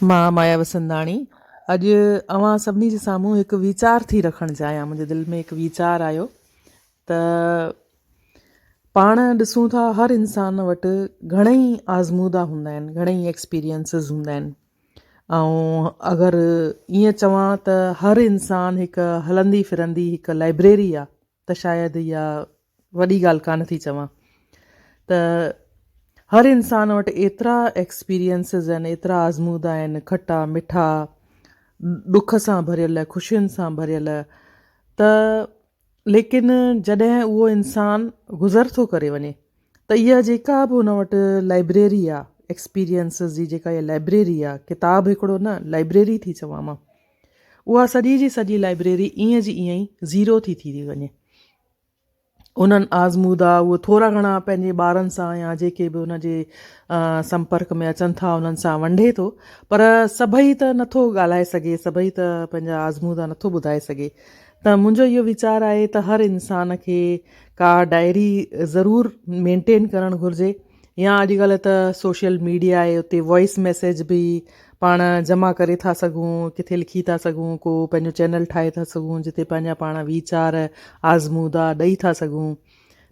مان مايا وسنداڻي اڄ اوهان سڀني جي سامهون هڪ ويچار ٿي رکڻ چاهيان منهنجي دل ۾ هڪ ويچار آيو ته پاڻ ڏسون ٿا هر انسان وٽ گهڻئي آزمودا هوندا آهن گهڻئي ايڪسپيرينسز هوندا آهن ۽ اگر ائين چوان ته هر انسان هڪ هلندي ڦرندي هڪ لائبريري آهي ته شايد اها وڏي ڳالهه ڪانه ٿي چوان ته هر انسان وٽ ايترا ايڪسپيرينسز آهن ايترا آزمودا آهن کٽا مٺا ڏک سان ڀريل خوشين سان ڀريل ته ليڪن جڏهن اهو انسان گذر ٿو ڪري وڃي ته اها جيڪا به هن وٽ لائبريري آهي ايڪسپيرينسز جي جيڪا اها لائبريري آهي ڪتاب هڪڙو نه لائبريري ٿي چوان مان اها سڄي جي سڄي لائبريري ائين جي ائين ئي زيرو ٿي ٿي وڃي. انهن آزمودا اهي ٿورا گهڻا پنهنجي ٻارن سان يا جيڪي به ان جي سمپرڪ ۾ اچن ٿا انهن سان ونڊي ٿو پر سڀئي ته نٿو ڳالهائي سگهي سڀئي ته پنهنجا آزمودا نٿو ٻڌائي سگهي ته منهنجو اهو ويچار آهي ته هر انسان کي ڪا ڊائري ضرور مينٽين ڪرڻ گهرجي يا اڄڪلهه ته سوشل ميڊيا آهي اتي وائس ميسيج به پاڻ جمع ڪري ٿا سگهون ڪٿي لکي ٿا سگهون ڪو پنهنجو چينل ٺاهي ٿا سگهون جتي پنهنجا پاڻ ويچار آزمودا ڏئي ٿا سگهون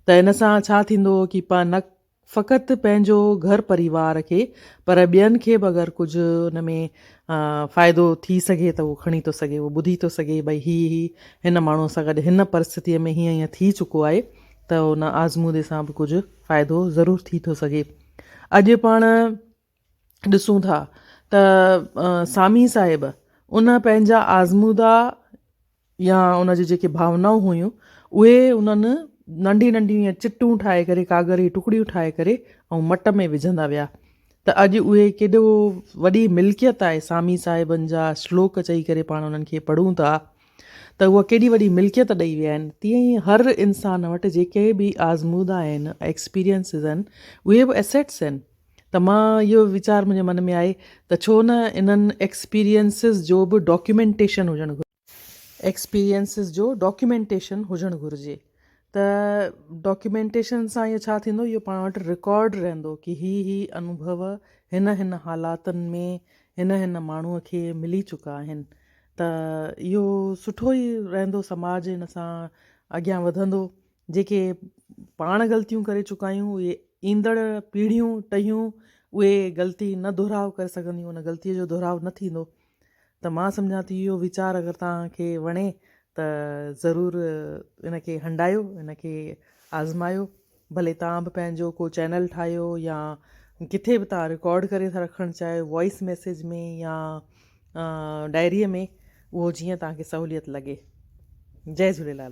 ته ان سان ڇا ٿيندو ڪي پا نه فقط پنهنجو گهر پريوار کي پر ٻين کي به اگر ڪجهه ان ۾ فائدو ٿي سگهي ته اهو کڻي ٿو سگهي اهو ٻڌي ٿو سگهي ڀئي هي هي هن ماڻهو سان گڏ هن پرسٿتي ۾ هيئن هيئن ٿي چڪو آهي ته ان آزمودي سان به ڪجهه فائدو ضرور ٿي ٿو سگهي. اڄ پاڻ ڏسون ٿا ته سامي صاحب ان پنهنجا آزمودا يا ان جون جيڪي ڀاونائون هيون اهي انهن ننڍي ننڍيون ائين چٽون ٺاهي ڪري ڪاڳر جي ٽڪڙيون ٺاهي ڪري ۽ مٽ ۾ وجهندا ويا ته اڄ اهي ڪيڏو وڏي ملڪيت آهي سامي صاحبن جا شلوڪ چئي ڪري پاڻ انهن کي پڙهون ٿا ته اها ڪيڏي وڏي ملڪيت ڏئي ويا آهن تيئن ئي هر انسان وٽ جيڪي به آزمودا آهن ايڪسپيرينسز آهن اهي به ايسيٽس آهن ته مان اهو ويچار منهنجي من ۾ آهي ته ڇو نه انهن ايڪسپيرينسز جو به ڊاڪيومينٽيشن هجڻ ايڪسپيرينسز جو ڊاڪيومينٽيشن هجڻ گهرجي ته ڊاڪيومينٽيشن سان اهو ڇا ٿيندو اهو پاڻ وٽ رڪارڊ رهندو ڪي هي هي انوڀو هن هن حالاتن ۾ هن هن ماڻهوء کي ملي چڪا آهن ته اهو سٺو ئي رهندو سماج ان سان اڳيان وڌندو جيڪي پاڻ غلطيون ڪري چڪا آهيون اهي ايندڙ پيڙهيون ٽهيون اهي غلطي نه دهراء ڪري سگهنديون ان غلطي جو دهراء نه ٿيندو ته مان سمجهان ٿي اهو ويچار اگر توهان کي وڻي ته ضرور ان کي هنڊايو ان کي آزمايو ڀلي توهان به پنهنجو ڪو چينل ٺاهيو يا ڪٿي به توهان رڪارڊ ڪري ٿا رکڻ چاهيو وائس ميسيج ۾ يا ڊائريء ۾ اهو جيئن توهان کي سهوليت لڳي جئي جهوليلال.